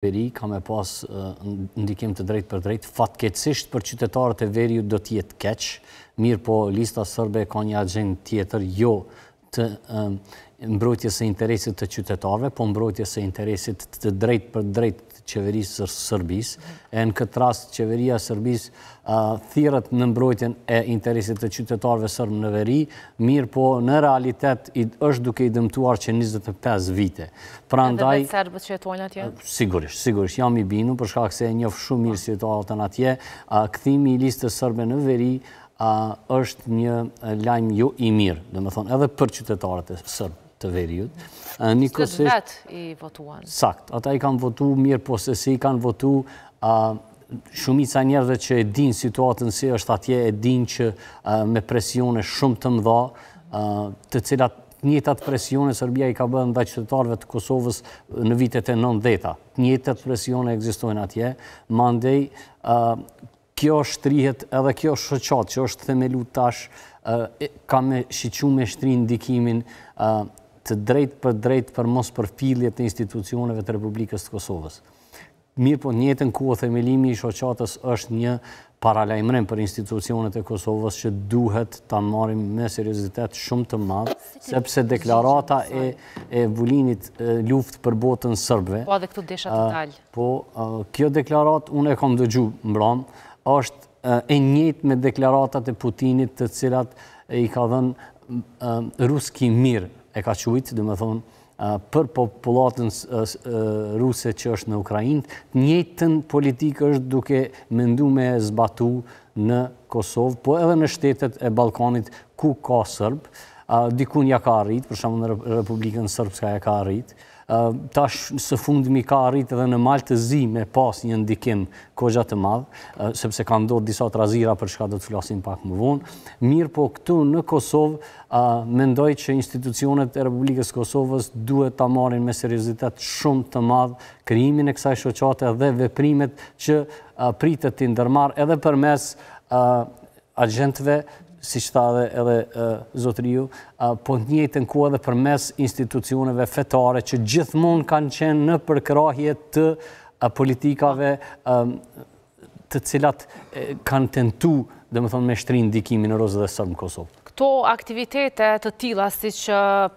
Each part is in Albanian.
Veri ka me pas ndikim të drejtpërdrejtë, fatkeqësisht për qytetarët e veriut do të jetë keq, mirëpo Lista Sërbe ka një agjendë tjetër, jo të mbrojtjes së interesit të qytetarëve, po mbrojtjes së interesit të drejtpërdrejtë të qeverisë së Serbisë. E në këtë rast qeveria e Serbisë thirret në mbrojtjen e interesit të qytetarëve sërbë në veri, mirëpo në realitet është duke i dëmtuar që 25 vite. Prandaj, Edhe vetë serbët që jetojnë atje? Sigurisht, sigurisht, jam i bindur, për shkak se e njoh shumë mirë situatën atje, kthimi i listës sërbe në veri është një lajm jo i mirë, domethënë edhe për qytetarët e sërbë të veriut. Njëkohësisht... Vetë i votuan. Sakt, ata i kanë votu mirë, po se si i kanë votu, shumica e njerëzve që e dinë situatën si është atje, e dinë që me presione shumë të mëdha, të cilat të njëjtat presione Serbia i ka bërë ndaj qytetarëve të Kosovës në vitet e 90-ta. Të njëjtat presione ekzistojnë atje, mandej kjo shtrihet edhe kjo shoqatë që është themelu tash, ka me shiqu me shtri ndikimin të drejtpërdrejtë për mospërfillje të institucioneve të Republikës të Kosovës. Mirëpo, në njëjtën kohë themelimi i shoqatës është një paralajmërim për institucionet e Kosovës që duhet ta marrim me seriozitet shumë të madh, sepse deklarata e e Vulinit luftë për botën sërbëve. Po edhe këtu desha të dal. Po, kjo deklaratë unë e kam dëgju mbramë, është e njëjtë me deklaratat e Putinit të cilat i ka dhënë Ruski Mir e ka quajt, domethënë për popullatën ruse që është në Ukrainë, të njëjtën politikë është duke mendu me zbatu në Kosovë, po edhe në shtetet e Ballkanit ku ka sërbë, dikun ja ka arrit, për shembull në Republikën Sërpska ja ka arrit, tash së fundmi ka arrit edhe në Mal të Zi me pas një ndikim kogja të madh, sepse ka ndodhë disa trazira për çka do të flasim pak më vonë. Mirëpo këtu në Kosovë, mendoj që institucionet e Republikës së Kosovës duhet ta marrin me seriozitet shumë të madh krijimin e kësaj shoqate dhe veprimet që pritet t'i ndërmarrë edhe përmes agjentëve, siç tha edhe edhe zotëriu, po në të njëjtën kohë edhe përmes institucioneve fetare që gjithmonë kanë qenë në përkrahje të politikave të cilat kanë tentu, domethënë, me shtri ndikimin rus dhe sërb në Kosovë. Këto aktivitete të tilla siç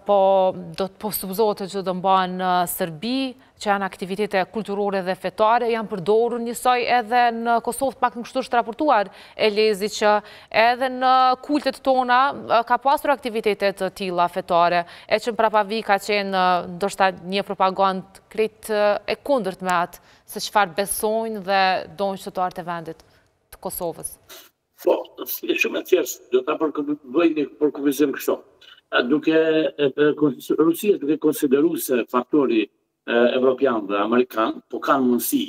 po do të po supozohet që do mbahen në Serbi, që janë aktivitete kulturore dhe fetare, janë përdorur njësoj edhe në Kosovë, të paktën kështu është raportuar Elezi që edhe në kultet tona ka pasur aktivitete të tilla fetare, e që në prapavijë ka qenë ndoshta një propagandë krejt e kundërt me atë se çfarë besojnë dhe dojnë qytetarët e vendit të Kosovës. Po, është shumë e thjeshtë, do ta bëj një përkufizim kështu. Duke Rusia duke konsideruar se faktori evropian dhe amerikan po kanë mundësi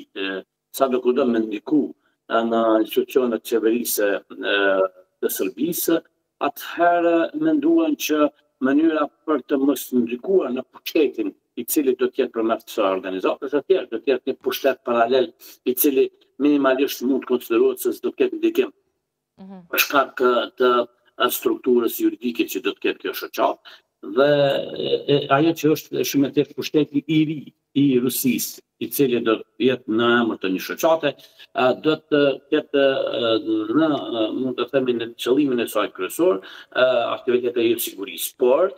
sado kudo me ndiku në institucionet qeverise të Serbisë, atëherë menduan që mënyra për të mos ndikuar në pushtetin i cili do të jetë përmes kësaj organizate, atëherë do të jetë një pushtet paralel i cili minimalisht mund të konsiderohet se s'do të ketë ndikim. Mm -hmm. Për shkak të strukturës juridike që do të ketë kjo shoqatë dhe e, ajo që është shumë e thjeshtë pushteti i ri i Rusisë, i cili do të jetë në emër të një shoqate, do të ketë në mund të themi në qëllimin e saj kryesor aktivitetet e sigurisë, por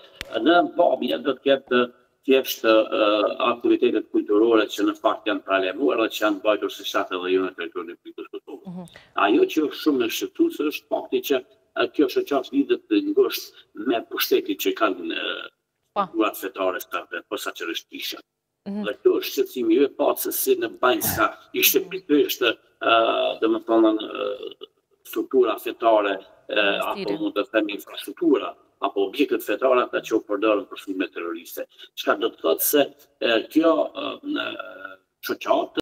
në pamje do të ketë thjesht aktivitetet kulturore që në fakt janë paralajmëruar dhe që janë mbajtur siç thatë edhe ju në territorin e Republikës së Kosovës. Mm -hmm. Ajo që është shumë e shqetësuese është fakti që kjo shoqatë lidhet ngushtë me pushtetin që kanë po. strukturat fetare serbe, posaçërisht kishat. Mm -hmm. Dhe këtu është shqetësimi, ju e patë se si në Banjska ishte mm -hmm. pikërisht, domethënë, struktura fetare, apo mund të themi infrastruktura, apo objektet fetare ata që u përdorën për sulme terroriste. Çka do të thotë se kjo shoqatë.